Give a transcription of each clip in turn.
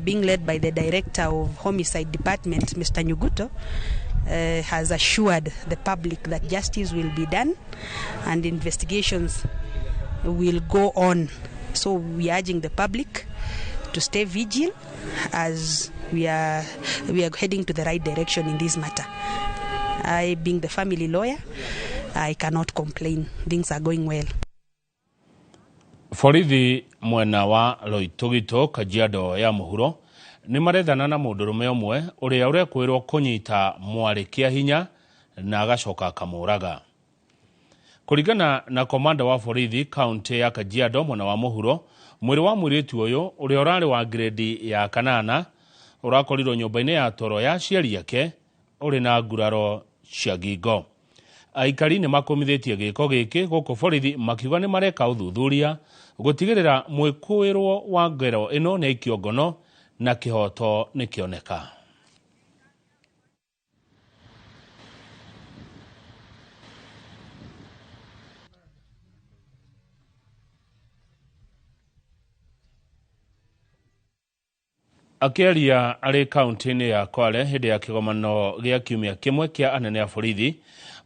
being led by the director of Homicide Department, Mr. Nyuguto, has assured the public that justice will be done and investigations will go on. So we are urging the public to stay vigilant as we are heading to the right direction in this matter. I, being the family lawyer, I cannot complain. Things are going well. Borithi mwena wa Loitogito Kajiado ya muhuro nĩ marethana na mũndũrũme ũmwe ũrĩa ũrekwĩrwo kũnyita mwarĩ kĩa hinya na agacoka akamũraga. Kũringana na komanda wa borithi kaunti ya Kajiado mwena wa muhuro, mwĩrĩ wa mũirĩtu ũyũ ũrĩa ũrarĩ wa grade ya kanana ũrakorirwo nyũmba-inĩ ya toro ya aciari ake ũrĩ na nguraro cia ngingo. Aikari nĩ makũmithĩtie gĩko gĩkĩ gũkũ borithi makiuga nĩ mareka ũthuthuria gũtigĩrĩra mwĩkũĩrwo wa ngero ĩno nĩ aikio ngono na kĩhoto nĩ kĩoneka. Akĩaria arĩ kaunti-inĩ ya Kwale hĩndĩ ya kĩgomano gĩa kiumia kĩmwe kĩa anene a borithi,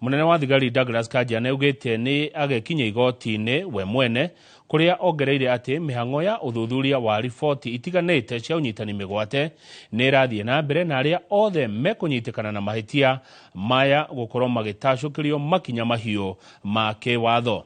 mũnene wa thigari Douglas Kanja nĩaugĩte nĩ agekinya igoti-inĩ we mwene, kũrĩa ongereire atĩ mĩhang'o ya ũthuthuria wa riboti itiganĩte cia ũnyitani mĩgwate nĩ ĩrathiĩ na mbere na arĩa othe mekũnyitĩkana na mahĩtia maya gũkorwo magĩtacũkĩrio makinya mahiũ ma kĩwatho.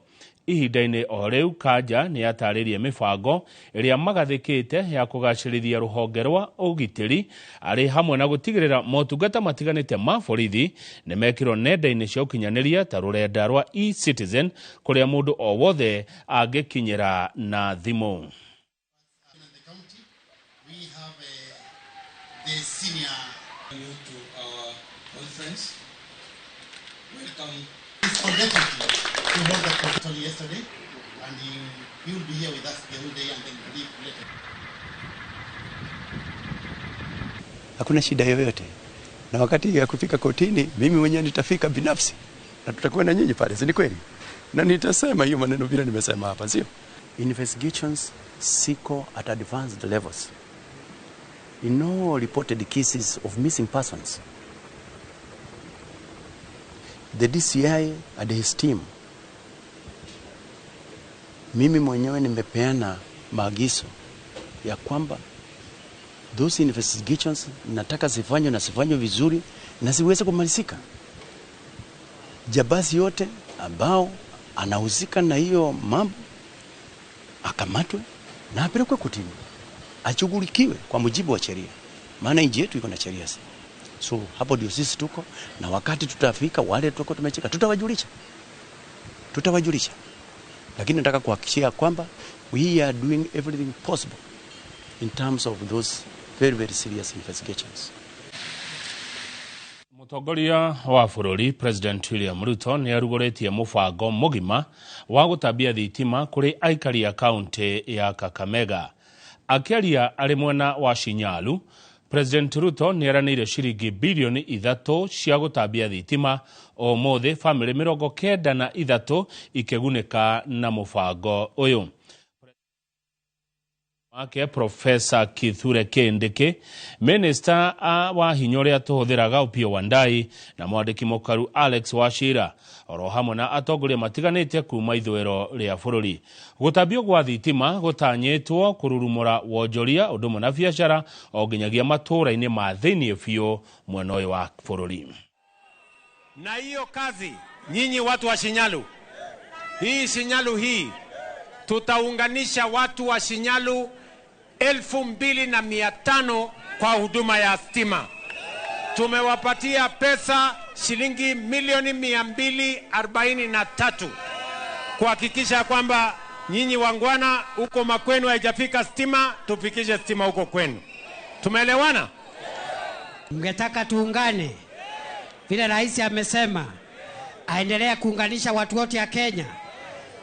Ihinda-inĩ o rĩu Kanja nĩ atarĩrie mĩbango ĩrĩa magathĩkĩte ya kũgacĩrithia rũhonge rwa ũgitĩri arĩ hamwe na gũtigĩrĩra motungata matiganĩte ma borithi nĩ mekĩrwo nenda-inĩ cia ũkinyanĩria ta rũrenda rwa eCitizen kũrĩa mũndũ o wothe angĩkinyĩra na thimũ. He held the hospital yesterday, and he will be here with us the whole day and then leave later. Hakuna shida yoyote. Na wakati ya kufika kotini, mimi mwenyewe nitafika binafsi. Na tutakuwa na nyinyi pale, si ni kweli? Na nitasema hiyo maneno vile nimesema hapa, sio? Investigations siko at advanced levels. In all reported cases of missing persons, the DCI and his team, mimi mwenyewe nimepeana maagizo ya kwamba those investigations nataka zifanywe na zifanywe vizuri na ziweze kumalizika. Jambazi yote ambao anahusika na hiyo mambo akamatwe na apelekwe kotini, ashughulikiwe kwa mujibu wa sheria, maana nchi yetu iko na sheria. So hapo ndio sisi tuko, na wakati tutafika wale tuko tumecheka tutawajulisha. Tutawajulisha. Lakini nataka kuhakikishia kwamba we are doing everything possible in terms of those very, very serious investigations. Mũtongoria wa bũrũri President William Ruto nĩ arugũrĩtie mũbango mũgima wa gũtambia thitima kũrĩ aikari a kaunti ya Kakamega. Akĩaria arĩ mwena wa Shinyalu, President Ruto nĩ eranĩire ciringi bilioni 3 cia gũtambia thitima ũmũthĩ bamĩrĩ 93 ikĩgunĩka na mũbango ũyũ. Wake Profesa Kithure Kindiki, Minister wa hinya ũrĩa tũhũthĩraga Opiyo Wandayi na mwandĩki mũkaru Alex Wachira oro hamwe na atongoria matiganĩte kuma ithũĩro rĩa bũrũri. Gũtambio gwa thitima gũtanyĩtwo kũrurumũra wonjoria ũndũ ũmwe na biacara o nginyagia matũũra-inĩ ma thĩinĩ biũ mwena ũyũ wa bũrũri. Na hiyo kazi nyinyi watu wa Shinyalu, hii Shinyalu hii tutaunganisha watu wa Shinyalu 2500 kwa huduma ya stima. Tumewapatia pesa shilingi milioni 243 kuhakikisha kwamba nyinyi wangwana huko makwenu haijafika stima, tufikishe stima huko kwenu. Tumeelewana? Mngetaka tuungane vile rais amesema aendelea kuunganisha watu wote ya Kenya.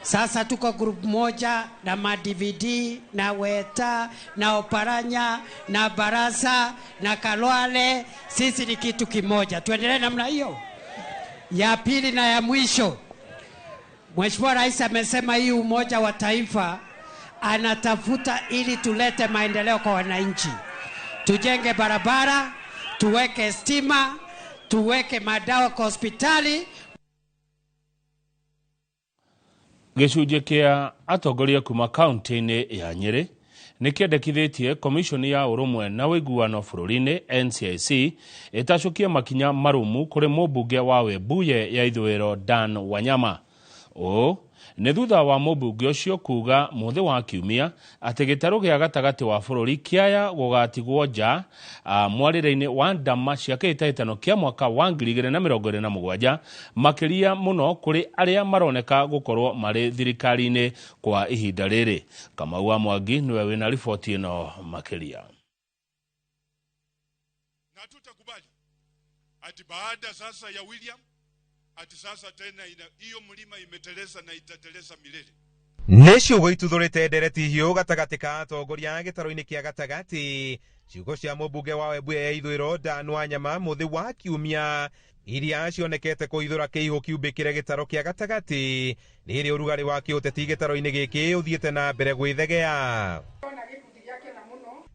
Sasa tuko group moja na ma-DVD na Weta na Oparanya na Barasa na Kalwale. Sisi ni kitu kimoja. Tuendelee namna hiyo. Ya pili na ya mwisho, Mheshimiwa Rais amesema hii umoja wa taifa anatafuta ili tulete maendeleo kwa wananchi. Tujenge barabara, tuweke stima, tuweke madawa kwa hospitali. Gĩcunjĩ kĩa atongoria kuma kaunti-inĩ ya Nyĩrĩ nĩ kĩendekithĩtie komishoni ya ũrũmwe na ũiguano bũrũri-inĩ NCIC ĩtacũkie makinya marũmu kũrĩ mũmbunge wa Webuye ya ithũĩro Dan Wanyama. Ũũ nĩ thutha wa mũmbunge ũcio kuga mũthĩ wa kiumia atĩ gĩtarũ gĩa gatagatĩ wa bũrũri kĩaya gũgatigwo nja mwarĩre-inĩ wa ndama cia kĩhĩtahĩtano kĩa mwaka wa 2027 makĩria mũno kũrĩ arĩa maroneka gũkorwo marĩ thirikari-inĩ kwa ihinda rĩrĩ. Kamau wa Mwangi nĩwe wĩna riboti ĩno makĩria. Na tutakubali ati baada sasa ya William ati sasa tena hiyo mlima imeteleza na itateleza milele. Nĩ ciugo ituthũrĩte ndereti hiũ gatagatĩ ka atongoria gĩtarũ-inĩ kĩa gatagatĩ, ciugo cia mũmbunge wa Webuye ya ithũĩro Dan Wanyama mũthĩ wa kiumia iria cionekete kũhithũra kĩihũ kiumbĩkĩre gĩtarũ kĩa gatagatĩ rĩrĩ ũrugarĩ wa kĩũteti gĩtarũ-inĩ gĩkĩ ũthiĩte na mbere gwĩthegea.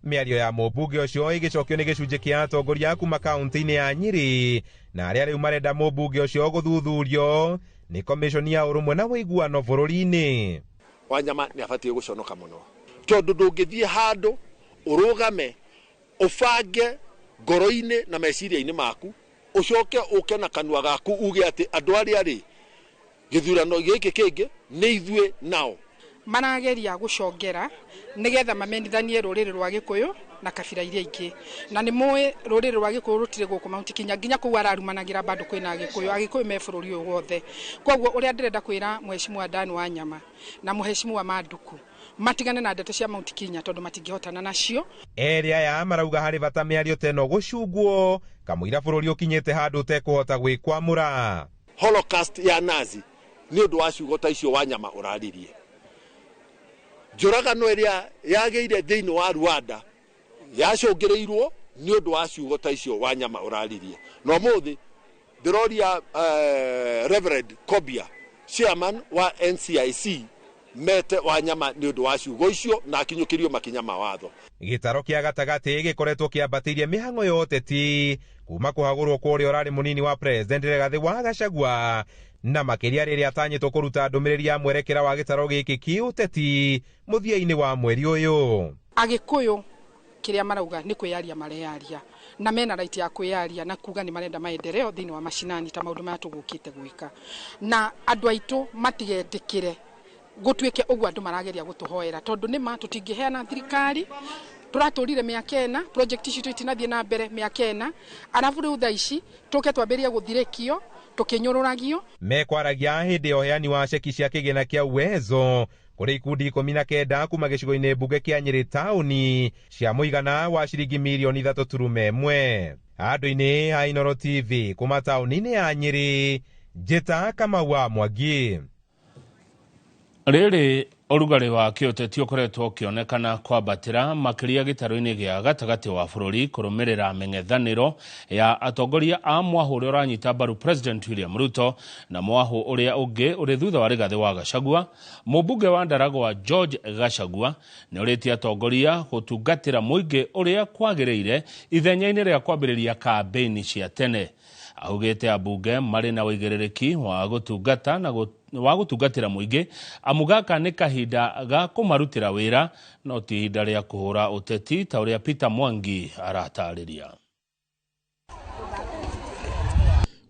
Mĩario ya mũmbunge ũcio ĩgĩcokio nĩ gĩcunjĩ kĩa atongoria kuma kaunti-inĩ ya Nyĩrĩ na arĩa rĩu marenda mũmbunge ũcio gũthuthurio nĩ komishoni ya ũrũmwe na ũiguano bũrũri-inĩ. Wanyama nĩ abatiĩ gũconoka mũno tondũ ndũngĩthiĩ handũ ũrũgame ũbange ngoro-inĩ na meciria-inĩ maku ũcoke ũke na kanua gaku uge atĩ andũ arĩa rĩ gĩthurano gĩkĩ kĩngĩ nĩ ithuĩ nao. Marageria gũcongera nĩgetha mamenithanie rũrĩrĩ rwa Gĩkũyũ na kabira iria ingĩ, na nĩ mũĩ rũrĩrĩ rwa Gĩkũyũ rũtirĩ gũkũ Mount Kenya, nginya kũu ararumanagĩra bado kwĩna Agĩkũyũ. Agĩkũyũ me bũrũri ũyũ wothe. Koguo ũrĩa ndĩrenda kwĩra Mheshimiwa Dan Wanyama na Mheshimiwa Manduku matigane na ndeto cia Mount Kenya tondũ matingĩhotana nacio. Erĩ aya marauga harĩ bata mĩario ta ĩno gũcungwo kamũira bũrũri ũkinyĩte handũ ũtekũhota gwĩkwamũra. Holocaust ya Nazi nĩ ũndũ wa ciugo ta icio Wanyama ũraririe. Njũragano ĩrĩa yagĩire thĩinĩ wa Rwanda yacũngĩrĩirwo nĩ ũndũ wa ciugo ta icio Wanyama ũraririe. Na ũmũthĩ ndĩroria Reverend Kobia, chairman wa NCIC, mete Wanyama nĩ ũndũ wa ciugo icio na akinyũkĩrio makinya ma watho. Gĩtaro kĩa gatagatĩ gĩkoretwo kĩambatĩirie mĩhang'o ya ũteti kuma kũhagũrwo kwa ũrĩa ũrarĩ mũnini wa president Rigathĩ wa Gachagua na makĩria rĩrĩa atanyĩtwo kũruta ndũmĩrĩri ya mwerekera wa gĩtaro gĩkĩ kĩũteti mũthia-inĩ wa mweri ũyũ. Agĩkũyũ kĩrĩa marauga nĩ kwĩyaria mareyaria na mena right ya kwĩyaria na kuga nĩ marenda maendeleo thĩinĩ wa mashinani ta maũndũ maya tũgũkĩte gwĩka, na andũ aitũ matigetĩkĩre gũtuĩke ũguo andũ marageria gũtũhoera tondũ nĩma tũtingĩheana thirikari. Tũratũrire mĩaka ĩna, project citũ itinathiĩ na mbere mĩaka ĩna, arabu rĩu thaa ici tũke twambĩrĩrie gũthirĩkio tũkĩnyũrũragio. Mekwaragia hĩndĩ ya ũheani wa ceki cia kĩgĩna kĩa Uwezo kũrĩ ikundi 19 kuma gĩcigo-inĩ mbunge kĩa Nyĩrĩ taũni cia mũigana wa ciringi mirioni 3.1. Andũ-inĩ a Inooro TV kuma taũni-inĩ ya Nyĩrĩ, Njĩta Kamau wa Mwangi. Rĩrĩ ũrugarĩ wa kĩũteti ũkoretwo ũkĩonekana kwambatĩra makĩria gĩtarũ-inĩ gĩa gatagatĩ wa bũrũri kũrũmĩrĩra mĩng'ethanĩro ya atongoria a mwahũ ũrĩa ũranyita mbaru President William Ruto na mwahũ ũrĩa ũngĩ ũrĩ thutha wa Rigathĩ wa Gachagua. Mũmbunge wa Ndaragwa George Gachagua nĩ ũrĩtie atongoria gũtungatĩra mũingĩ ũrĩa kwagĩrĩire ithenya-inĩ rĩa kwambĩrĩria kambĩini cia tene. Augĩte ambunge marĩ na ũigĩrĩrĩki wa gũtungata na wa gũtungatĩra mũingĩ amu gaka nĩ kahinda ga kũmarutĩra wĩra no ti ihinda rĩa kũhũra ũteti ta ũrĩa Peter Mwangi aratarĩria.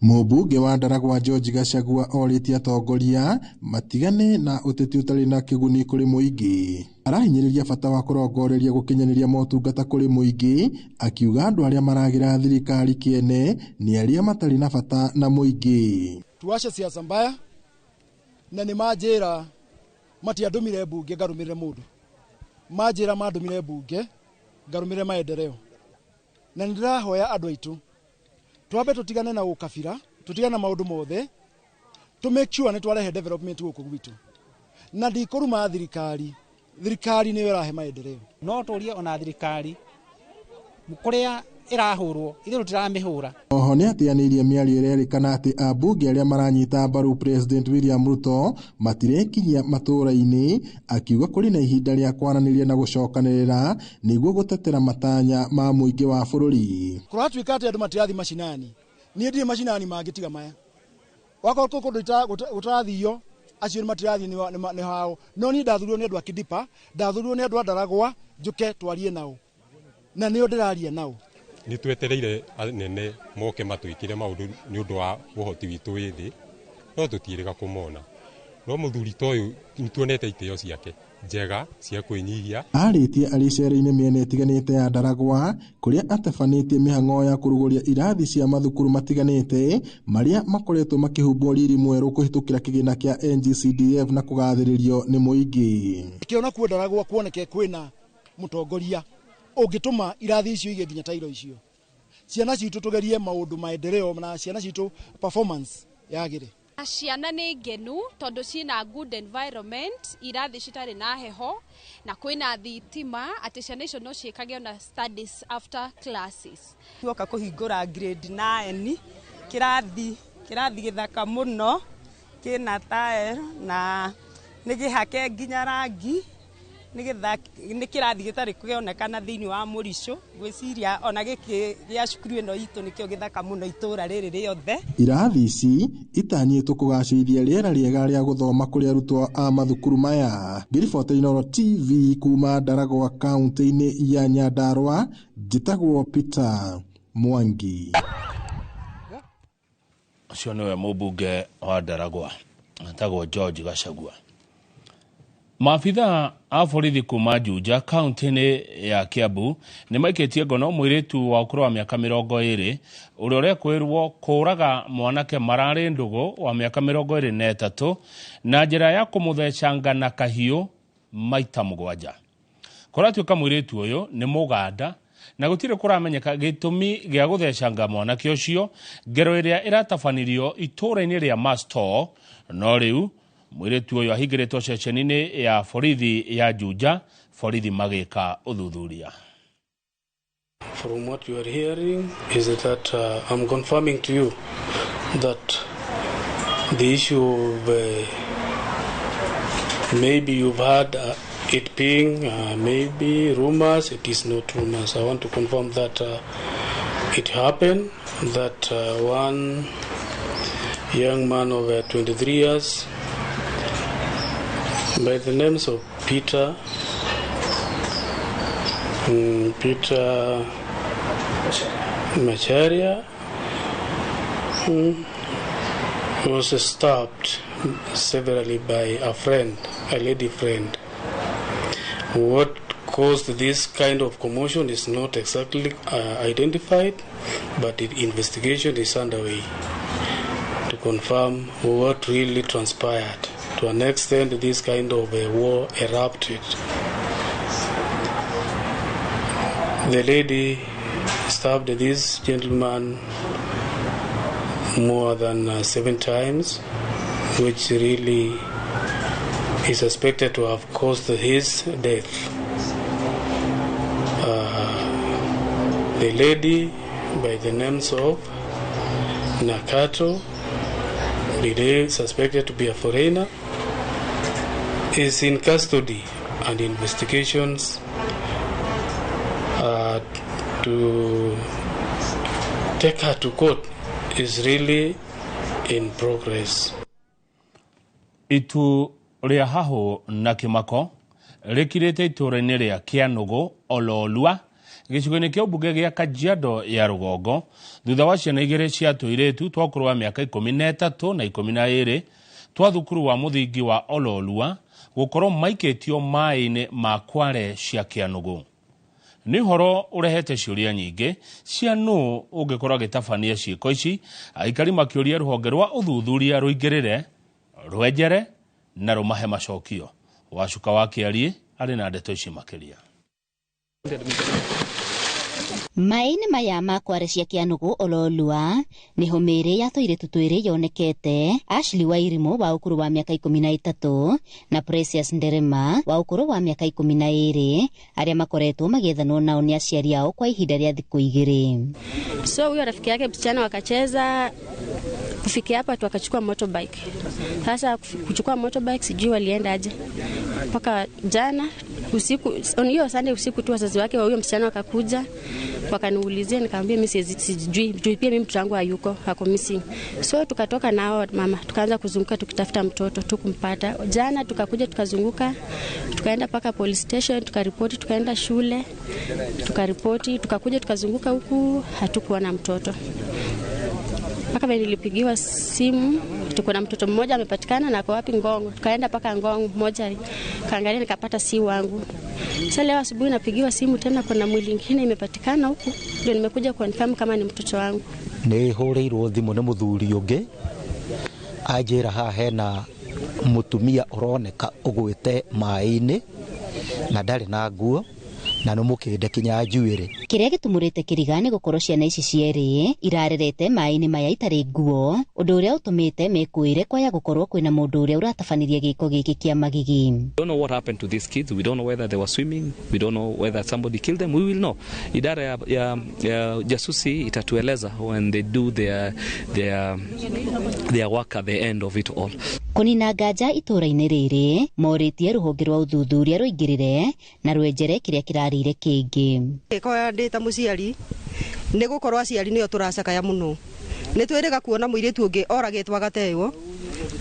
Mũmbunge wa Ndaragwa George Gachagua orĩtie atongoria matigane na ũteti ũtarĩ na kĩguni kũrĩ mũingĩ. Arahinyĩrĩria bata wa kũrongoreria gũkinyanĩria motungata kũrĩ mũingĩ, akiuga andũ arĩa maragĩra thirikari kĩene nĩ arĩa matarĩ na bata na mũingĩ. Tuache siasa mbaya na nĩ manjĩra matiandũmire mbunge ngarũmĩrĩre mũndũ, manjĩra mandũmire mbunge ngarũmĩrĩre maendeleo, na nĩndĩrahoya andũ aitũ twambe tũtigane na ũkabira, tũtigane na maũndũ mothe, tũ make sure nĩ twarehe development gũkũ gwitũ, na ndikũruma thirikari, thirikari nĩyo ĩrahe maendeleo. No tũrie ona thirikari kũrĩa ĩrahũrwo, ithuĩ tũtiramĩhũra. Oho nĩateanĩirie mĩario ĩrerĩkana atĩ ambunge arĩa maranyita mbaru President William Ruto matirekinyia matũũra-inĩ, akiuga kũrĩ na ihinda rĩa kwaranĩria na gũcokanĩrĩra nĩguo gũtetera matanya ma mũingĩ wa bũrũri. Kũratuĩka atĩ andũ matirathi macinani, niĩ ndirĩ macinani mangĩ tiga maya. Wakorwo kũ kũndũ gũtarathio, acio nĩ matirathiĩ nĩ hao. No niĩ ndathurirwo nĩ andũ a Kidipa, ndathurirwo nĩ andũ a Ndaragwa, njũke twarie nao, na nĩo ndĩraria nao. Nĩ twetereire anene moke matwĩkĩre maũndũ nĩ ũndũ wa ũhoti witũ wĩ thĩ, no tũtiĩrĩga kũmona. No mũthuri ta ũyũ nĩ tuonete itĩo ciake njega cia kwĩnyihia. Arĩtie arĩ icera-inĩ mĩena ĩtiganĩte ya Ndaragwa kũrĩa atabanĩtie mĩhang'o ya kũrugũria irathi cia mathukuru matiganĩte marĩa makoretwo makĩhumbwo riri mwerũ kũhĩtũkĩra kĩgĩna kĩa NGCDF na kũgathĩrĩrio nĩ mũingĩ. Kĩona kuo Ndaragwa kuoneke kwĩna mũtongoria ũngĩtũma irathi icio igĩe nginya tairo icio. Ciana citũ tũgerie maũndũ maendeleo na ciana citũ performance yagĩre. Ciana nĩ ngenu tondũ ciĩna good environment, irathi citarĩ na heho na kwĩna thitima, atĩ ciana icio no ciĩkage ona studies after classes. Tuoka kũhingũra grade 9, kĩrathi gĩthaka mũno, kĩna tile na nĩ gĩhake nginya rangi, nĩ kĩrathi gĩtarĩ kĩonekana thĩinĩ wa Mũricũ. Ngwĩciria ona gĩkĩ gĩa cukuru ĩno itũ nĩkĩo gĩthaka mũno itũũra rĩrĩ rĩothe. Irathi ici itanyĩtwo kũgacĩrithia rĩera rĩega rĩa gũthoma kũrĩ arutwo a mathukuru maya. Ngĩribotera Inooro TV kuma Ndaragwa kaunti-inĩ ya Nyandarua, njĩtagwo Peter Mwangi. Ũcio nĩwe mũmbunge wa Ndaragwa etagwo George Gachagua. Maabitha a borithi kuma Juja kaunti-inĩ ya Kiambu nĩ maikĩtie ngono mũirĩtu wa ũkũrũ wa mĩaka 20 ũrĩa ũrekwĩrwo kũũraga mwanake mararĩ ndũgũ wa mĩaka 23 na njĩra ya kũmũthecanga na kahiũ maita 7. Kũratuĩka mũirĩtu ũyũ nĩ Mũganda na gũtirĩ kũramenyeka gĩtũmi gĩa gũthecanga mwanake ũcio, ngero ĩrĩa ĩratabanirio itũũra-inĩ rĩa Masto. No rĩu mũirĩtu ũyũ ahingĩrĩtwo ceceni-inĩ ya borithi ya Juja, borithi magĩka ũthuthuria. From what you are hearing is that I'm confirming to you that the issue of maybe you've heard it being maybe rumors, it is not rumors. I want to confirm that it happened that one young man of 23 years by the names of Peter Macharia was stabbed severally by a friend, a lady friend. What caused this kind of commotion is not exactly identified, but the investigation is underway to confirm what really transpired. To an extent, this kind of a war erupted. The lady stabbed this gentleman more than 7 times, which really is suspected to have caused his death. The lady, by the names of Nakato, believed suspected to be a foreigner, is in custody, and investigations to take her to court is really in progress. Itu rĩa hahũ na kĩmako rĩkirĩte itũũra-inĩ rĩa Kĩanũgũ Ololua gĩcigo-inĩ kĩa ũmbunge gĩa Kajiado ya rũgongo thutha wa ciana igĩrĩ cia tũirĩtu twa ũkũrũ wa mĩaka 13 na 12 twa thukuru wa mũthingi wa Ololua gũkorwo maikĩtio maĩ-inĩ ma kware cia Kĩanũgũ. Nĩ ũhoro ũrehete ciũria nyingĩ cia nũ ũngĩkorwo agĩtabania ciĩko ici, aikari makĩũria rũhonge rwa ũthuthuria rũingĩrĩre, rwenjere na rũmahe macokio. Wacuka wa Kĩariĩ arĩ na ndeto ici makĩria. Maĩ-inĩ maya ma kware cia Kĩanũgũ Ololua nĩho mĩĩrĩ ya tũirĩtu twĩrĩ yonekete, Ashley Wairimu wa ũkũrũ wa mĩaka 13 na Precious Nderema wa ũkũrũ wa mĩaka 12 arĩa makoretwo magĩethanwo nao nĩ aciari ao kwa ihinda rĩa thikũ 2. So huyo rafiki yake msichana wakacheza kufikia hapa tu akachukua motorbike. Sasa kuchukua motorbike sijui walienda aje. Mpaka jana usiku, on hiyo Sunday usiku tu wazazi wake wa huyo msichana wakakuja wakaniulizia, nikamwambia mimi sijui, juu pia mimi mtoto wangu hayuko, ako missing. So tukatoka nao mama, tukaanza kuzunguka tukitafuta mtoto, tukumpata. Jana tukakuja tukazunguka, tukaenda paka police station tukaripoti, tukaenda shule tukaripoti, tukakuja tukazunguka huku hatukuona mtoto. Mpaka vile nilipigiwa simu tuko na mtoto mmoja amepatikana na ako wapi Ngong. Tukaenda paka Ngong, mmoja kaangalia nikapata si wangu. Sasa leo asubuhi napigiwa simu tena kuna mwili mwingine imepatikana huku, ndio nimekuja confirm kama ni mtoto wangu. Ni hũrĩirwo thimũ nĩ mũthuri ũngĩ anjĩra haha hena mũtumia ũroneka ũgwĩte maĩ-inĩ na ndarĩ na nguo na nĩ mũkĩnde kinya njuĩrĩ. Kĩrĩa gĩtumũrĩte kĩriga nĩ gũkorwo ciana ici cierĩ irarerete maĩ-inĩ maya itarĩ nguo, ũndũ ũrĩa ũtũmĩte mekũĩre kwaya gũkorwo kwĩna mũndũ ũrĩa ũratabanirie gĩko gĩkĩ kĩa magigi. We don't know what happened to these kids. We don't know whether they were swimming. We don't know whether somebody killed them. We will know. Idara ya jasusi itatueleza when they do their work at the end of it all. Kũnina nganja itũũra-inĩ rĩrĩ morĩtie rũhonge rwa ũthuthuria rũingĩrĩre na rwenjere kĩrĩa kĩrarĩire kĩngĩ. Ĩkoya ndĩ ta mũciari nĩ gũkorwo aciari nĩo tũracakaya mũno, nĩ twĩrĩga kuona mũirĩtu ũngĩ oragĩtwo agateywo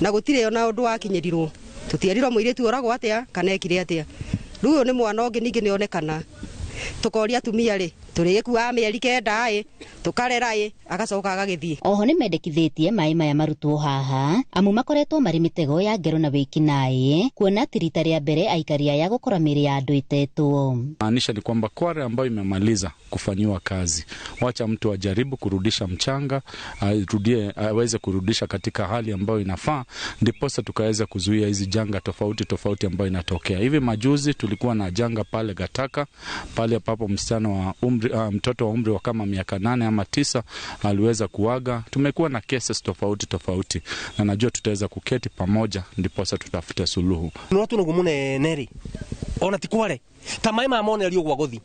na gũtirĩ ona ũndũ wakinyĩrirwo, tũtierirwo mũirĩtu oragwo atĩa kana ekire atĩa. Rĩu ũyũ nĩ mwana ũngĩ ningĩ nĩonekana, tũkoria atumia rĩ tũrĩgĩkuaga mĩeri 9 ĩ tũkarera ĩ agacoka agagĩthiĩ. Oho nĩ mendekithĩtie maĩ maya marutwo haha amu makoretwo marĩ mĩtego ya ngero na wĩkinaĩ, kuona atĩ rita rĩa mbere aikari aya gũkora mĩĩrĩ ya andũ ĩtetwo. Maanisha ni kwamba kware ambayo imemaliza kufanyiwa kazi, wacha mtu ajaribu kurudisha mchanga, arudie, aweze kurudisha katika hali ambayo inafaa, ndiposa tukaweza kuzuia hizi janga tofauti tofauti ambayo inatokea. Hivi majuzi tulikuwa na janga pale Gataka, pale ambapo msichana wa umri, mtoto wa umri wa kama miaka 8 ama 9 aliweza kuaga. Tumekuwa na cases tofauti tofauti na najua tutaweza kuketi pamoja ndiposa tutafute suluhu. No tunugumune neri ona ti kware ta mai ma mone ri ugwa guthi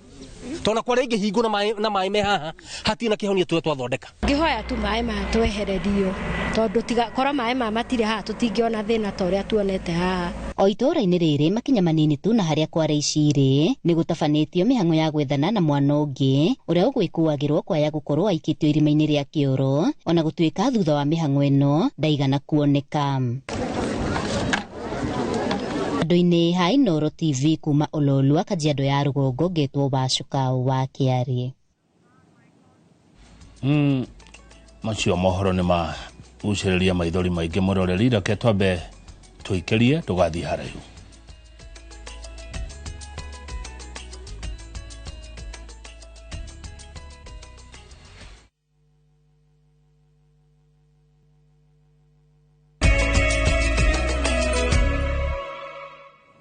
tona kware ingihingo na mai me haha hatina kihonia tu twathondeka. Ngihoya tu mai ma twehererio tondu tiga korwo mai ma matire haha tutingiona thina ta uria tuonete haha. O itũũra-inĩ rĩrĩ makinya manini tu na harĩa kware ici irĩ nĩ gũtabanĩtio mĩhang'o ya gwethana na mwana ũngĩ ũrĩa ũgwĩkũagĩrwo kwaya gũkorwo aikĩtio irima-inĩ rĩa kĩoro, ona gũtuĩka thutha wa mĩhang'o ĩno ndaigana kuoneka. Andũ-inĩ ha Inooro TV kuma Ololua, Kajiado ya Rũgongo, ngetwo Wacuka wa Kĩarĩ. Macio mohoro nĩ ma gucĩrĩria maithori maingĩ mũroreri, reke twambe tũikĩrie tũgathiĩ haraihu.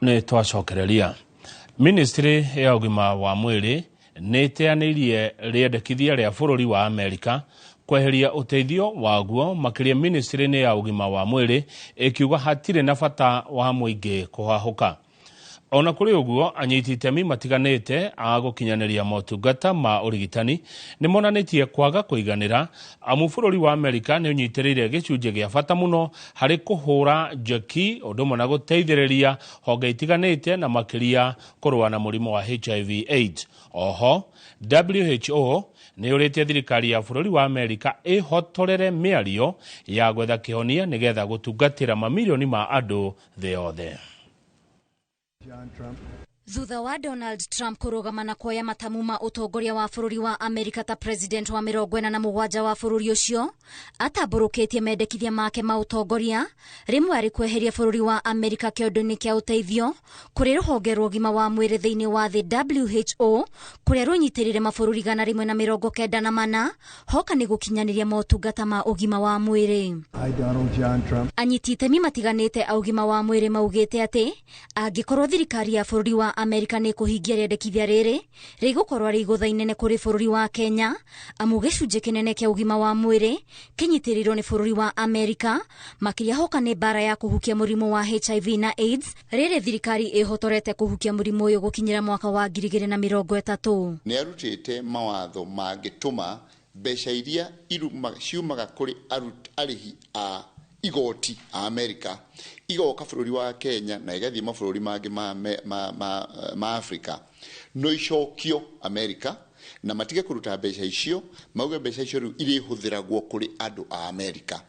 Nĩ twacokereria. Ministry ya ũgima wa mwĩrĩ nĩ ĩteanĩirie rĩendekithia rĩa bũrũri wa Amerika kweheria ũteithio waguo makĩria ministry-inĩ ya ũgima wa mwĩrĩ ĩkiuga hatirĩ na bata wa mũingĩ kũhahũka. Ona kũrĩ ũguo, anyiti itemi matiganĩte a gũkinyanĩria motungata ma ũrigitani nĩ monanĩtie kwaga kũiganĩra amu bũrũri wa Amerika nĩ ũnyitĩrĩire gĩcunjĩ gĩa bata mũno harĩ kũhũra njeki ũndũ ũmwe na gũteithĩrĩria honge itiganĩte na makĩria kũrũa na mũrimũ wa HIV AIDS. Oho, WHO nĩ yũrĩtie thirikari ya bũrũri wa Amerika ĩhotorere mĩario ya gwetha kĩhonia nĩgetha gũtungatĩra mamirioni ma andũ thĩ yothe. Thutha wa Donald Trump kũrũgama na kuoya matamu ma ũtongoria wa bũrũri wa Amerika ta president wa 47 wa bũrũri ũcio, atambũrũkĩtie mendekithia make ma ũtongoria rĩmwe arĩ kweheria bũrũri wa Amerika kĩondo-inĩ kĩa ũteithio kũrĩ rũhonge rwa ũgima wa mwĩrĩ thĩinĩ wa thĩ WHO kũrĩa rũnyitĩrĩire ũnyitĩrĩre mabũrũri 194 hoka nĩ gũkinyanĩria motungata ma ũgima wa mwĩrĩ. I, Donald John Trump. Anyiti itemi matiganĩte a ũgima wa mwĩrĩ maugĩte atĩ angĩkorwo thirikari ya bũrũri wa Amerika nĩ ĩkũhingia rĩendekithia rĩrĩ, rĩgũkorwo rĩ igũtha inene kũrĩ bũrũri wa Kenya, amu gĩcunjĩ kĩnene kĩa ũgima wa mwĩrĩ kĩnyitĩrĩirwo nĩ bũrũri wa Amerika, makĩria hoka nĩ mbara ya kũhukia mũrimũ wa HIV na AIDS, rĩrĩ thirikari ĩhotorete kũhukia mũrimũ ũyũ gũkinyĩra mwaka wa 2030. Nĩ arutĩte mawatho mangĩtũma mbeca iria ciumaga kũrĩ arĩhi a igoti a Amerika igoka bũrũri wa Kenya na igathiĩ mabũrũri mangĩ ma Afrika, no icokio Amerika na matige kũruta mbeca icio, mauge mbeca icio rĩu irĩhũthĩragwo kũrĩ andũ a Amerika.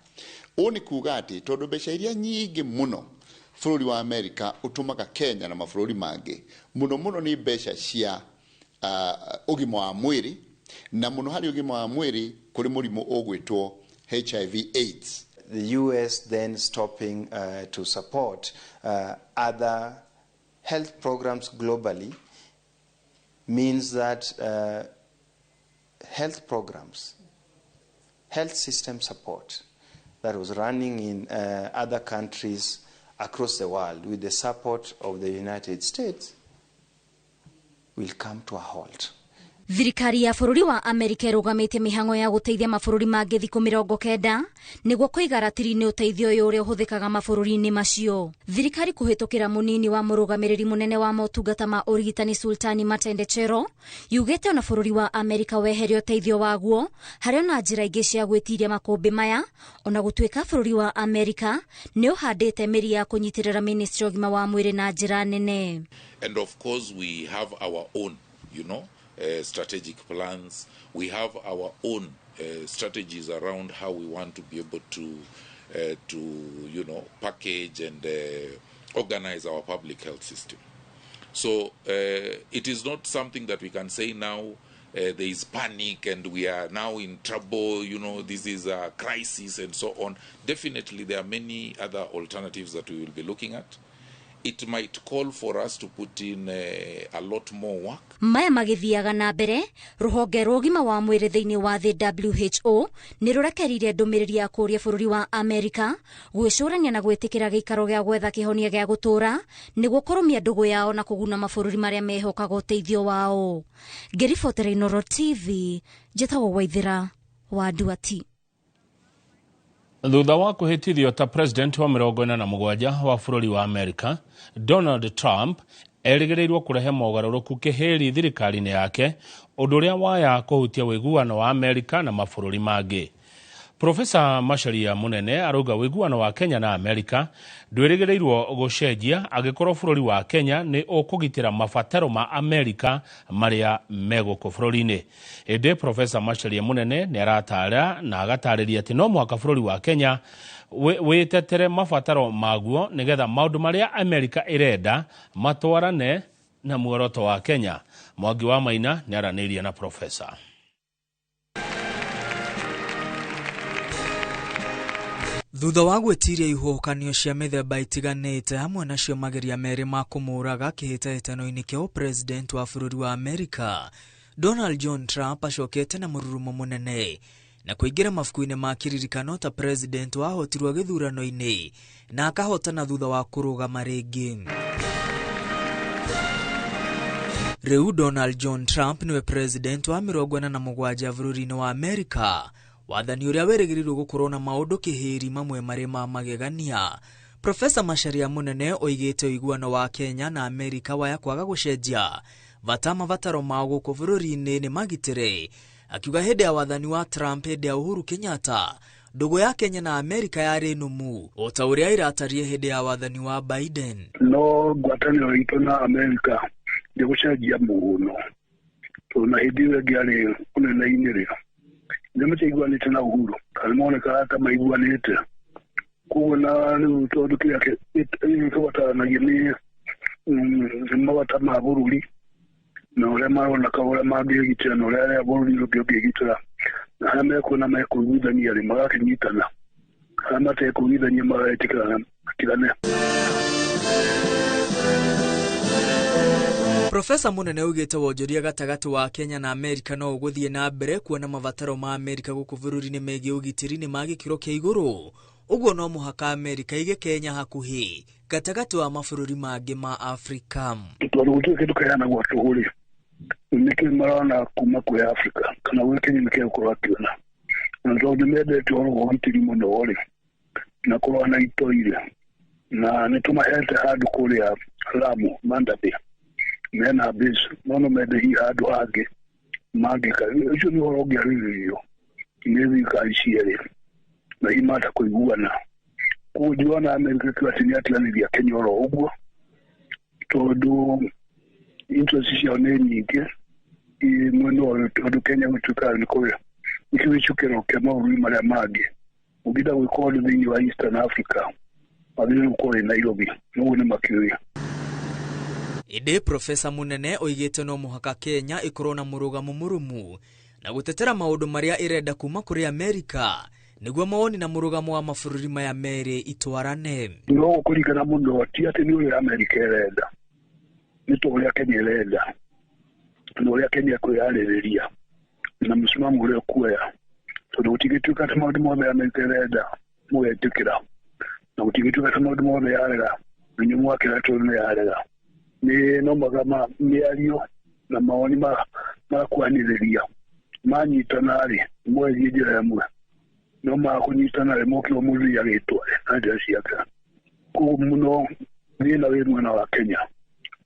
Ũũ nĩ kuga atĩ tondũ mbeca iria nyingĩ mũno bũrũri wa Amerika ũtũmaga Kenya na mabũrũri mangĩ mũno mũno nĩ mbeca cia ũgima wa mwĩrĩ, na mũno harĩ ũgima wa mwĩrĩ kũrĩ mũrimũ ũgwĩtwo HIV AIDS. The US then stopping to support other health programs globally means that health programs, health system support that was running in other countries across the world with the support of the United States will come to a halt. Thirikari ya bũrũri wa Amerika ĩrũgamĩtie mĩhang'o ya gũteithia mabũrũri mangĩ thikũ 90 nĩguo kũiga ratiri-inĩ ũteithio ũyũ ũrĩa ũhũthĩkaga mabũrũri-inĩ macio. Thirikari kũhĩtũkĩra mũnini wa mũrũgamĩrĩri mũnene wa motungata ma ũrigitani Sultani Matendechero yugĩte ona bũrũri wa Amerika weherie ũteithio waguo harĩ ona njĩra ingĩ cia gwĩtiria makũmbĩ maya, ona gũtuĩka bũrũri wa Amerika nĩ ũhandĩte mĩri ya kũnyitĩrĩra ministry ya ũgima wa mwĩrĩ na njĩra nene. And of course we have our own, you know, strategic plans. We have our own strategies around how we want to be able to you know, package and organize our public health system. So it is not something that we can say now there is panic and we are now in trouble, you know, this is a crisis and so on. Definitely there are many other alternatives that we will be looking at. It might call for us to put in a lot more work. Maya magithiaga na mbere, ruhonge rwa ũgima wa mwĩrĩ thĩinĩ wa thĩ WHO nĩ rũrekerire ndũmĩrĩri ya kũũria bũrũri wa Amerika gwĩcũrania na gwĩtĩkĩra gĩikaro gĩa gwetha kĩhonia gĩa gũtũũra nĩguo kũrũmia ndũgũ yao na kũguna mabũrũri marĩa mehokaga ũteithio wao. Ngĩribotera Inooro TV, njĩtagwo Waithĩra wa Nduati. Thutha wa kũhĩtithio ta president wa 47 wa bũrũri wa Amerika, Donald Trump erĩgĩrĩirwo kũrehe mogarũrũku kĩhĩri thirikari-inĩ yake, ũndũ ũrĩa waya kũhutia ũiguano wa Amerika na mabũrũri mangĩ. Profesa Macharia Munene arauga ũiguano wa Kenya na Amerika ndwĩrĩgĩrĩirwo gũcenjia angĩkorwo bũrũri wa Kenya nĩ ũkũgitĩra mabataro ma Amerika marĩa me gũkũ bũrũri-inĩ. Ĩndĩ Profesa Macharia Munene nĩ aratara na agatarĩria atĩ no mũhaka bũrũri wa Kenya wĩtetere mabataro maguo nĩgetha maũndũ marĩa Amerika ĩrenda matwarane na muoroto wa Kenya. Mwangi wa Maina nĩ aranĩirie na Profesa. Thutha wa gwĩtiria ihuhũkanio cia mĩthemba itiganĩte hamwe nacio mageria merĩ ma kũmũraga kĩhĩtahĩtano-inĩ kĩa ũpresident wa bũrũri wa Amerika, Donald John Trump acokete na mũrurumo mũnene na kũingĩra mabuku-inĩ ma kĩririkano ta president wahotirwo gĩthurano-inĩ na akahotana thutha wa kũrũgama rĩngĩ. Rĩu Donald John Trump nĩwe president wa 47 bũrũri-inĩ wa Amerika, wathani ũrĩa wĩrĩgĩrĩirwo gũkorwo na maũndũ kĩhĩri mamwe marĩ ma magegania. Profesa Macharia Munene oigĩte ũiguano wa Kenya na Amerika waya kwaga gũcenjia bata mabataro mao gũkũ bũrũri-inĩ nĩ magitĩre, akiuga hĩndĩ ya wathani wa Trump hĩndĩ ya Uhuru Kenyatta ndũgũ ya Kenya na Amerika yarĩ nũmu o ta ũrĩa ĩratariĩ hĩndĩ ya wathani wa Biden. No ngwatanĩro itũ na Amerika ndĩgũcenjia mũno tondũ na hĩndĩ ĩyo ĩngĩ arĩ ũnene-inĩ rĩ nĩ matiaiguanĩte na Uhuru kana monekaga ta maiguanĩte, koguo na rĩu tondũ kĩrĩa kĩbataranagia nĩ mabata ma bũrũri na ũrĩa maroneka ũrĩa mangĩgitĩra na ũrĩa bũrũri ũngĩ ũngĩgitĩra na harĩa mekuona mekũiguithania rĩ magakĩnyitana, harĩa matekũiguithania magetĩkĩrana matigane. Profesa Munene augĩte wonjoria gatagatĩ wa Kenya na Amerika no ũgũthiĩ na mbere kuona mabataro ma Amerika gũkũ bũrũri-inĩ megiĩ ũgitĩri nĩ ma gĩkĩro kĩa igũrũ, ũguo no mũhaka Amerika ĩige Kenya hakuhĩ gatagatĩ wa mabũrũri mangĩ ma Afrika. Tondũ gũtirĩ kĩndũ kĩheanagwo tũhũ rĩ, nĩkĩ marona kuma kwĩ Afrika kana gwĩ Kenya nĩkĩ gũkorwo akĩona, na tondũ nĩmendete ũhoro wa ũgitĩri mũno rĩ, na kũrũa na itoi rĩ, na nĩtũmahete handũ kũrĩa Lamu Manda Bay mena base, no mende hihi handũ hangĩ mangĩka. Ũcio nĩ ũhoro ũngĩarĩrĩrio nĩ thirikari cierĩ na hihi mahota kũiguana. Koguo ndirona Amerika ĩkiuga atĩ nĩatiganĩria Kenya oro ũguo, tondũ interest ciao nĩ nyingĩ mwena ũyũ, tondũ Kenya gũtuĩkaga nĩ kũrĩa nĩkĩo gĩcukĩro kĩa mabũrũri marĩa mangĩ. Ũngĩenda gwĩka ũndũ thĩinĩ wa Eastern Africa wagĩrĩirwo gũkorwo wĩ Nairobi, noguo nĩ makĩũĩ. Ĩndĩ Profesa Munene oigĩte no mũhaka Kenya ĩkorwo na mũrũgamo mũrũmu na gũtetera maũndũ marĩa ĩrenda kuma kũrĩ Amerika nĩguo mawoni na mũrũgamo wa mabũrũri maya merĩ itwarane. No gũkũringana mũno ti atĩ nĩ ũrĩa Amerika ĩrenda, nĩ ta ũrĩa Kenya ĩrenda na ũrĩa Kenya ĩkwĩyarĩrĩria na mũsimamo ũrĩa ũkuoya, tondũ gũtingĩtuĩka atĩ maũndũ mothe Amerika ĩrenda mũgetĩkĩra, na gũtingĩtuĩka atĩ maũndũ mothe yarega inyuĩ mwakĩra tondũ nĩ yarega. Nĩ no mũhaka mĩario na mawoni makwanĩrĩria manyitana rĩ, mwethiĩ njĩra ĩmwe, no makũnyitana rĩ, moke o mũndũ agĩtware na njĩra ciake. Koguo mũno thĩna wĩ mwena wa Kenya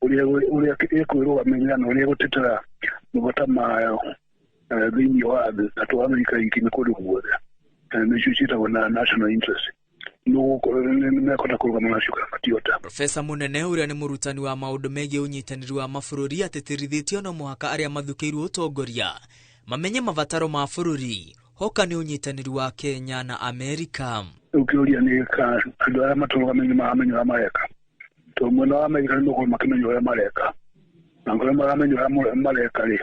ũrĩa ĩkwĩrũgamĩrĩra na ũrĩa ĩgũtetera mabata mayo thĩinĩ wa thĩ, na to Amerika iki nĩ kũndũ guothe, nĩcio ciĩtagwo na national interest. Nĩmekũhota kũrũgama nacio kana matihota. Profesa Munene ũrĩa nĩ mũrutani wa maũndũ megiĩ ũnyitanĩri wa mabũrũri atĩtĩrithĩtie no mũhaka arĩa mathukĩirwo ũtongoria mamenye mabataro ma bũrũri hoka nĩ ũnyitanĩri wa Kenya na Amerika. Rĩu kĩũria nĩ andũ arĩa matũrũgamĩrĩire maramenya ũrĩa mareka, tondũ mwena wa Amerika nĩ makorwo makĩmenya ũrĩa mareka, na angĩkorwo maramenya ũrĩa mareka rĩ,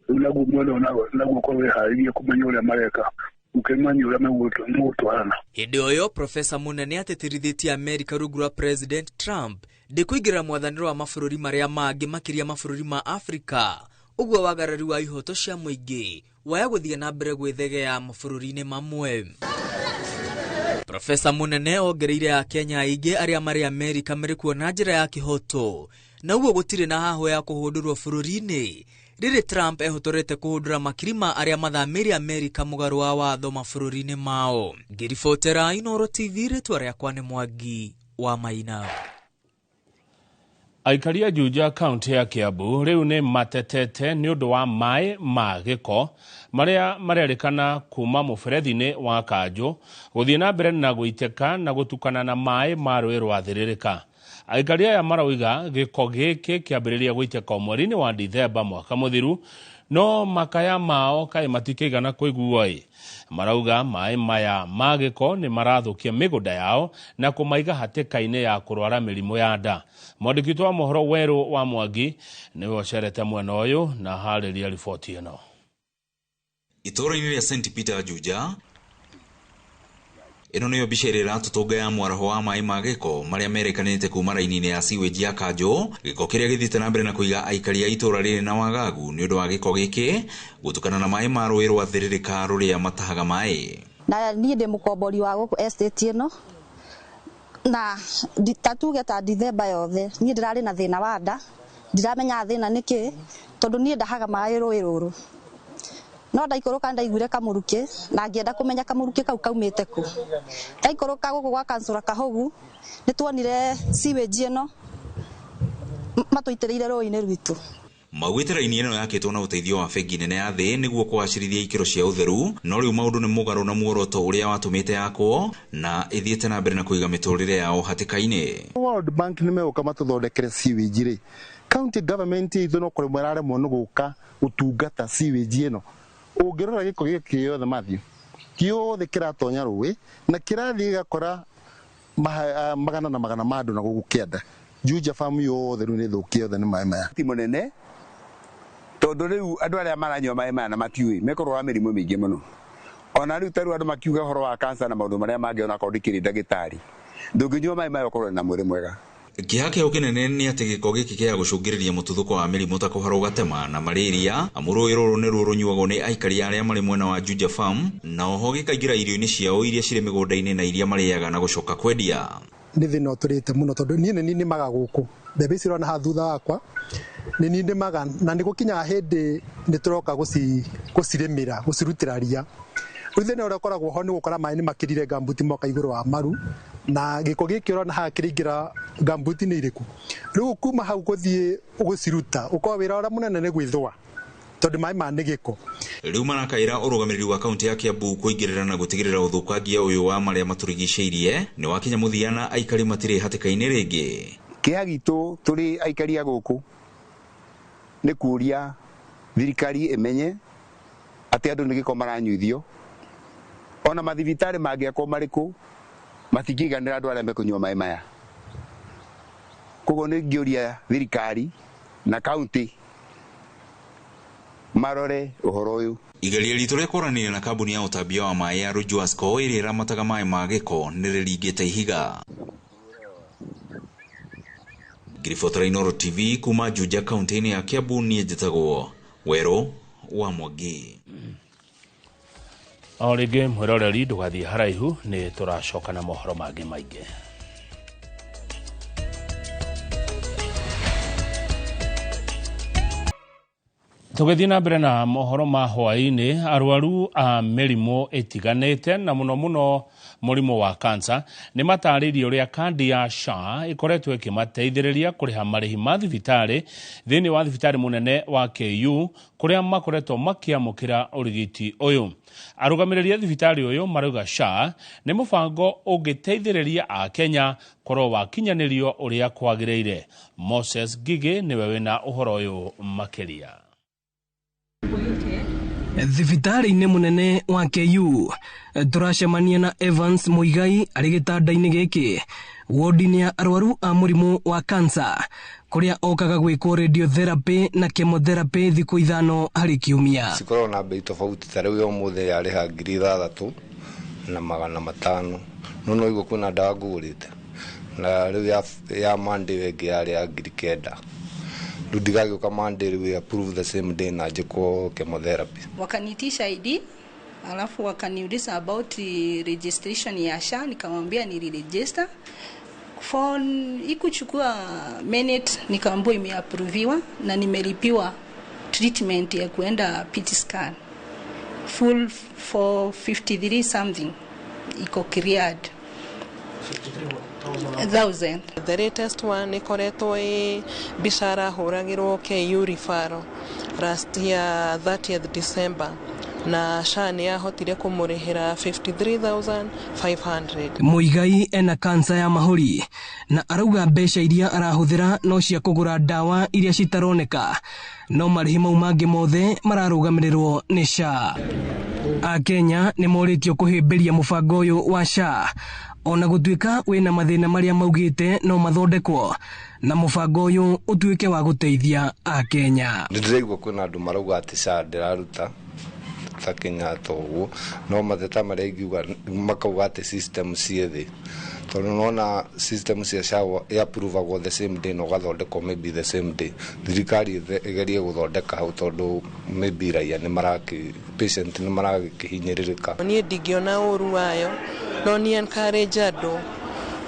rĩu naguo mwena ũyũ naguo ũkorwo wĩharĩirie kũmenya ũrĩa mareka, ũkĩmenya ũrĩa megũtwarana. Hĩndĩ o ĩyo Profesa Munene atĩtĩrithĩtie Amerika rungu rwa President Trump ndĩkũingĩrĩra mwathanĩre wa mabũrũri marĩa mangĩ makĩria mabũrũri ma Afrika, ũguo wagarari wa ihoto cia mũingĩ waya gũthiĩ na mbere gwĩthegea mabũrũri-inĩ mamwe. Profesa Munene ongereire Akenya aingĩ arĩa marĩ Amerika marĩ kuo na njĩra ya kĩhoto, na ũguo gũtirĩ na hahũ ya kũhũndũrwo bũrũri-inĩ rĩrĩ Trump ehotorete kũhũndũra makiri ma arĩa mathamĩire Amerika mũgarũ wa watho mabũrũri-inĩ mao. Ngĩribotera Inooro TV, rĩtwa rĩakwa nĩ Mwangi wa Maina. Aikari a Juja kaunti ya Kiambu rĩu nĩ matetete nĩ ũndũ wa maĩ ma gĩko marĩa marerĩkana kuma mũberethi-inĩ wa Kanjũ gũthiĩ na mbere na gũitĩka na gũtukana na maĩ ma rũĩ rwa Thĩrĩrĩka. Aikari aya marauga gĩko gĩkĩ kĩambĩrĩria gũitĩka mweri-inĩ wa Dithemba mwaka mũthiru, no makaya mao kaĩ matikĩigana kũiguo-ĩ. Marauga maĩ maya ma gĩko nĩ marathũkia mĩgũnda yao na kũmaiga hatĩka-inĩ ya kũrwara mĩrimũ ya nda. Mwandĩki witũ wa mohoro Werũ wa Mwangi nĩwe ũcerete mwena ũyũ na harĩria riboti ĩno. Itũũra-inĩ rĩa St Peter Juja, ĩno nĩyo mbica ĩrĩa ĩratũtũnga ya mwaraho wa maĩ ma gĩko marĩa merekanĩte kuma raini-inĩ ya sewage ya Kanjũ, gĩko kĩrĩa gĩthiĩte na mbere na kũiga aikari a itũũra rĩrĩ na wagagu nĩ ũndũ wa gĩko gĩkĩ gũtukana na maĩ ma rũĩ rwa Thĩrĩrĩka rũrĩa matahaga maĩ. Na niĩ ndĩ mũkombori wa gũkũ estate ĩno, na tatuge ta Dithemba yothe niĩ ndĩrarĩ na thĩna wa nda, ndiramenya thĩna nĩkĩ tondũ niĩ ndahaga maĩ rũĩ rũrũ. No ndaikũrũka ndaiguire kamũrukĩ na ngĩenda kũmenya kamũrukĩ kau kaumĩte kũ. Ndaikũrũka gũkũ gwa kansũra Kahogu nĩ tuonire sewage ĩno matũitĩrĩire rũĩ-inĩ rwitũ. Maugĩte raini ĩno yakĩtwo na ũteithio wa bengi nene ya thĩ nĩguo kũgacĩrithia ikĩro cia ũtheru, no rĩu maũndũ nĩ mũgarũ na muoroto ũrĩa watũmĩte yakwo na ĩthiĩte na mbere na kũiga mĩtũrĩre yao hatĩka-inĩ. World Bank nĩ megũka matũthondekere sewage rĩ, county government itũ no kũremwo ĩraremwo nĩ gũka gũtungata sewage ĩno. Ũngĩrora gĩko gĩkĩ gĩothe Matthew, gĩothe kĩratonya rũĩ na kĩrathiĩ gĩgakora magana na magana ma andũ na gũkũ kĩanda. Juja farm yothe rĩu nĩ thũkie yothe nĩ maĩ maya. Ti mũnene tondũ rĩu andũ arĩa maranyua maĩ maya na matiũĩ mekũrwara mĩrimũ mĩingĩ mũno. Ona rĩu ta rĩu andũ makiuga ũhoro wa cancer na maũndũ marĩa mangĩ onakorwo ndikĩrĩ ndagĩtarĩ, ndũngĩnyua maĩ maya ũkorwo na mwĩrĩ mwega. Kĩeha kĩao kĩnene nĩ atĩ gĩko gĩkĩ kĩa gũcũngĩrĩria mũtuthũko wa mĩrimũ ta kũharwo gatema na malaria, amu rũĩ rũrũ nĩruo rũnyuagwo nĩ aikari arĩa marĩ mwena wa Juja Farm, na oho gĩkaingĩra irio-inĩ ciao iria cirĩ mĩgũnda-inĩ na iria marĩaga na gũcoka kwendia. Nĩ thĩna ũtũrĩte mũno tondũ niĩ nĩ niĩ nĩmaga gũkũ mbembe ici ũrona haha thutha wakwa nĩ niĩ nĩmaga, na nĩ gũkinyaga hĩndĩ nĩ tũroka gũcirĩmĩra, gũcirutĩra ria. Rĩu thĩna ũrĩa ũkoragwo ho nĩ gũkora maĩ nĩ makĩrire gambuti moka igũrũ wa maru, na gĩko gĩkĩ ũrona haha kĩraingĩra gambuti-inĩ irĩkũ. Rĩu kuma hau gũthiĩ gũciruta ũkorwo wĩra ũrĩa mũnene nĩ gwĩthũa tondũ maĩ maya nĩ gĩko. Rĩu marakaĩra ũrũgamĩrĩri wa kaunti ya Kiambu kũingĩrĩra na gũtigĩrĩra ũthũkangia ũyũ wa marĩa matũrigicĩirie nĩ wakinya mũthia na aikari matirĩ hatĩka-inĩ rĩngĩ. Kĩeha gitũ tũrĩ aikari a gũkũ nĩ kũria thirikari ĩmenye atĩ andũ nĩ gĩko maranyuithio, ona mathibitarĩ mangĩakwo marĩkũ matingĩiganĩra andũ arĩa mekũnyua maĩ maya. Koguo nĩ ngĩũria thirikari na kaunti marore ũhoro ũyũ. Igeria ritũ rĩa kwaranĩria na kambuni ya ũtambia wa maĩ ya Rujuasco ĩrĩa ĩramataga maĩ ma gĩko nĩ rĩringĩte ihiga. Ngĩribotera Inooro TV kuma Juja kaunti-inĩ ya Kiambu, niĩ njĩtagwo Werũ wa Mwangi. O rĩngĩ mwĩroreri ndũgathiĩ haraihu, nĩ tũracoka na mohoro mangĩ maingĩ. Tũgĩthiĩ na mbere na mohoro ma hwaĩ-inĩ, arwaru a mĩrimũ ĩtiganĩte na mũno mũno mũrimũ wa kansa nĩ matarĩirie ũrĩa kandi ya SHA ĩkoretwo ĩkĩmateithĩrĩria kũrĩha marĩhi ma thibitarĩ thĩinĩ wa thibitarĩ mũnene wa KU kũrĩa makoretwo makĩamũkĩra ũrigiti ũyũ. Arũgamĩrĩri a thibitarĩ ũyũ marauga SHA nĩ mũbango ũngĩteithĩrĩria Akenya korwo wakinyanĩrio ũrĩa kwagĩrĩire. Moses Ngigĩ nĩwe wĩna ũhoro ũyũ makĩria. Thibitarĩ-inĩ mũnene wa KU tũracemania na Evans Muigai arĩ gĩtanda-inĩ gĩkĩ wodi-inĩ ya arwaru a mũrimũ wa kansa kũrĩa okaga gwĩkwo radiotherapy na chemotherapy thikũ 5 harĩ kiumia. Cikoragwo na bei tofauti, ta rĩu ya ũmũthĩ yarĩha 6,500, no no igua kwĩna ndawa ngũgũrĩte, na rĩu ya Monday ĩngĩ yarĩ ya 9,000. Rĩu ndigagĩũka Monday rĩu approve the same day na njĩkwo chemotherapy. Wakaniitisha ID alafu wakaniuliza about registration ya SHA, nikamwambia niliregister. Phone ikuchukua minute nikaambiwa imeapproviwa na nimelipiwa treatment ya kuenda PT scan full 453 something iko cleared 53,000. The latest one ikoretwo ĩ mbica arahũragĩrwo KU referral last year 30th December, na SHA nĩ yahotire kũmũrĩhĩra 53,500. Muigai ena kansa ya mahũri na arauga mbeca iria arahũthĩra no cia kũgũra ndawa iria citaroneka, no marĩhi mau mangĩ mothe mararũgamĩrĩrwo nĩ SHA. Akenya nĩ morĩtio kũhĩmbĩria mũbango ũyũ wa SHA ona gũtuĩka wĩna mathĩna marĩa maugĩte no mathondekwo na mũbango ũyũ ũtuĩke wa gũteithia Akenya. Nĩ ndĩraigua kwĩna andũ marauga atĩ SHA ndĩraruta ta Kenyatta ũguo, no mateta marĩa ingiuga makauga atĩ system ciĩ thĩ, tondũ nona system cia SHA ĩ-approvagwo the same day na ũgathondekwo maybe the same day. Thirikari ĩgerie gũthondeka hau tondũ maybe raia nĩ marakĩ patient nĩ marakĩhinyĩrĩrĩka. Niĩ ndingĩona ũru wayo, no niĩ encourage andũ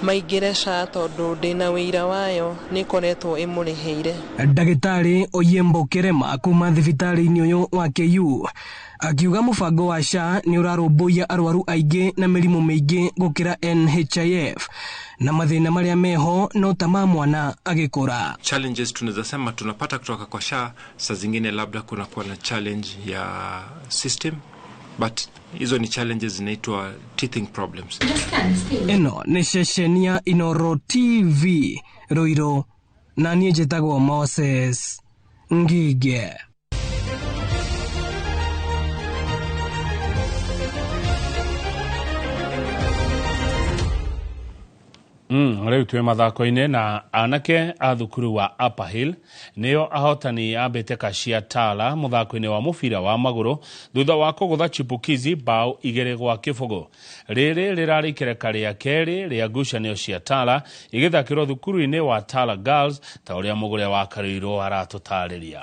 maingĩre SHA tondũ ndĩna wĩira wayo nĩ ĩkoretwo ĩmũrĩhĩire. Ndagĩtarĩ Oyembo Kerema kuma thibitarĩ-inĩ ũyũ wa KU akiuga mũbango wa SHA nĩ ũrarũmbũiya arwaru aingĩ na mĩrimũ mĩingĩ gũkĩra NHIF na mathĩna marĩa meho no ta ma mwana agĩkũra. Challenges tunaweza sema tunapata kutoka kwa SHA, saa zingine labda kunakuwa na challenge ya system, but hizo ni challenges zinaitwa teething problems. Ĩno nĩ ceceni ya Inooro TV Ruiru, na niĩ njĩtagwo Moses Ngige. Rĩu twĩ mathako-inĩ na anake a thukuru wa Upper Hill nĩo ahotani a mbĩtĩka cia Tala mũthako-inĩ wa mũbira wa magũrũ thutha wa kũgũtha Chipukizi bao 2-0. Rĩrĩ rĩrarĩ ikereka rĩa kerĩ rĩa ngucanio cia Tala igĩthakĩrwo thukuru-inĩ wa Tala Girls ta ũrĩa Mũgũre wa Karũirũ aratũtarĩria.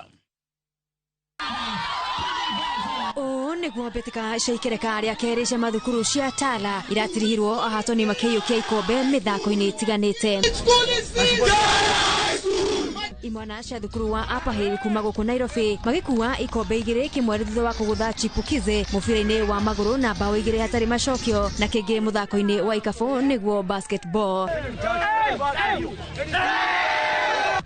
Nĩguo mbĩtĩka cia ikereka rĩa kerĩ cia mathukuru cia Tala iratirihirwo ahatoni makĩiyũkia ikombe mĩthako-inĩ ĩtiganĩte. Imwana cia thukuru wa Upper Hill kuma gũkũ Nairobi magĩkua ikombe 2 kĩmwe thutha wa kũgũtha Chipukizi mũbira-inĩ wa magũrũ na bao 2 hatarĩ macokio na kĩngĩ mũthako-inĩ wa ikabũ nĩguo basketball.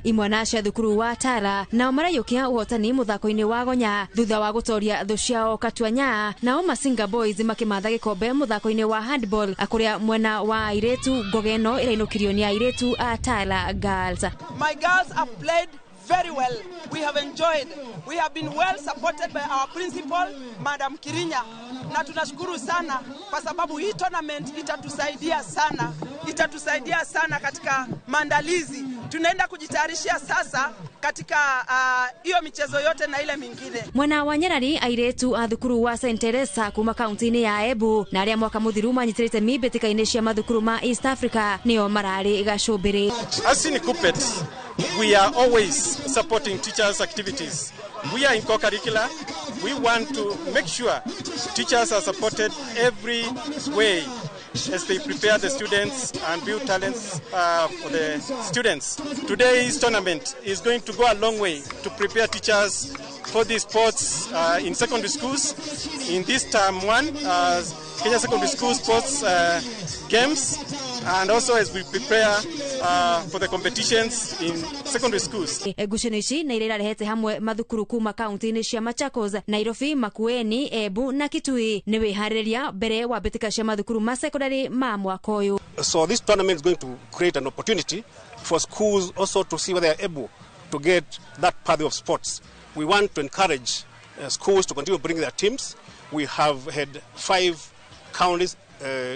Imwana cia thukuru wa Tala nao maraiyũkia ũhotani mũthako-inĩ wa gonya thutha wa gũtoria thũ ciao Katuanya, nao Masinga Boys makĩmatha gĩkombe mũthako-inĩ wa handball kũrĩa mwena wa airĩtu ngogeno ĩrainũkirio nĩ airĩtu a Tala Girls. My girls have played very well. We have enjoyed. We have been well supported by our principal, Madam Kirinya. Na tunashukuru sana kwa sababu hii tournament itatusaidia sana. Itatusaidia sana katika maandalizi. Tunaenda kujitayarishia sasa katika hiyo michezo yote na ile mingine. Mwena wa Nyarari airetu a thukuru wa St Teresa kuma kaunti-inĩ ya Embu na arĩa mwaka mũthiru manyitĩrĩte mbĩtĩka-inĩ cia mathukuru ma East Africa nĩo mararĩ gacũmbĩrĩ. As in Kuppet, we are always supporting teachers' activities. We are in co-curricular. We want to make sure teachers are supported every way as they prepare the students and build talents for the students. Today's tournament is going to go a long way to prepare teachers for the sports in secondary schools. In this term one, Kenya Secondary School Sports Games, and also as we prepare for the competitions in secondary schools. Ngucanio ici na iria irarehete hamwe mathukuru kuma kaunti-inĩ cia Machakos, Nairobi, Makueni, Embu na Kitui nĩ wĩharĩrĩria mbere wa mbĩtĩka cia mathukuru ma secondary ma mwaka ũyũ. So this tournament is going to create an opportunity for schools also to see whether they are able to get that path of sports. We want to encourage schools to continue bringing their teams. We have had 5 counties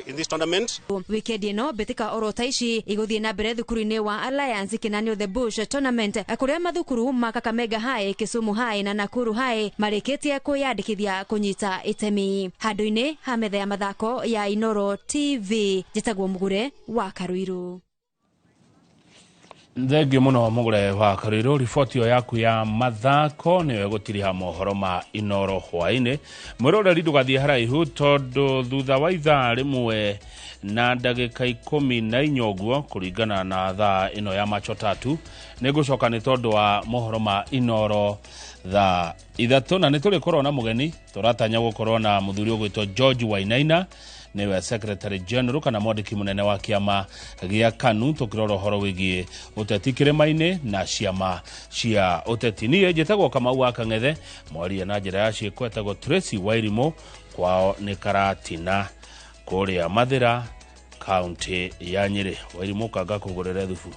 in this tournament. Weekend ĩno mbĩtĩka oro ta ici igũthiĩ na mbere thukuru-inĩ wa Alliance Kĩnanio The Bush Tournament kũrĩa mathukuru ma Kakamega High, Kisumu High na Nakuru High marĩkĩtie kwĩyandĩkithia kũnyita itemi. Handũ-inĩ ha metha ya mathako ya Inoro TV, njĩtagwo Mũgũre wa Karũirũ. Thengio muno Mũgũre wa Karũirũ, riboti ĩyo yaku ya mathako nĩyo ĩgũtiriha mohoro ma Inoro hwaĩ-inĩ. Mwĩroreri ndũgathiĩ haraihu tondũ thutha wa ithaa 1 na ndagĩka 14 ũguo kũringana na thaa ĩno ya macho tatu nĩngũcoka nĩ tondũ wa mohoro ma Inoro thaa 3 na nĩtũrĩkorwo na mũgeni. Tũratanya gũkorwo na mũthuri ũgwĩtwo George Wainaina, niwe Secretary General kana mwandĩki mũnene wa kĩama gĩa KANU, tũkĩrora ũhoro wĩgiĩ ũteti kĩrĩma-inĩ na ciama cia ũteti. Niĩ njĩtagwo Kamau wa Kang'ethe, mwaria na njĩra ya ciĩko etagwo Tracy Wairimu, kwao nĩ Karatina kũrĩa Mathĩra, kaunti ya Nyĩrĩ. Wairimu kanga kũgũrĩre thubu.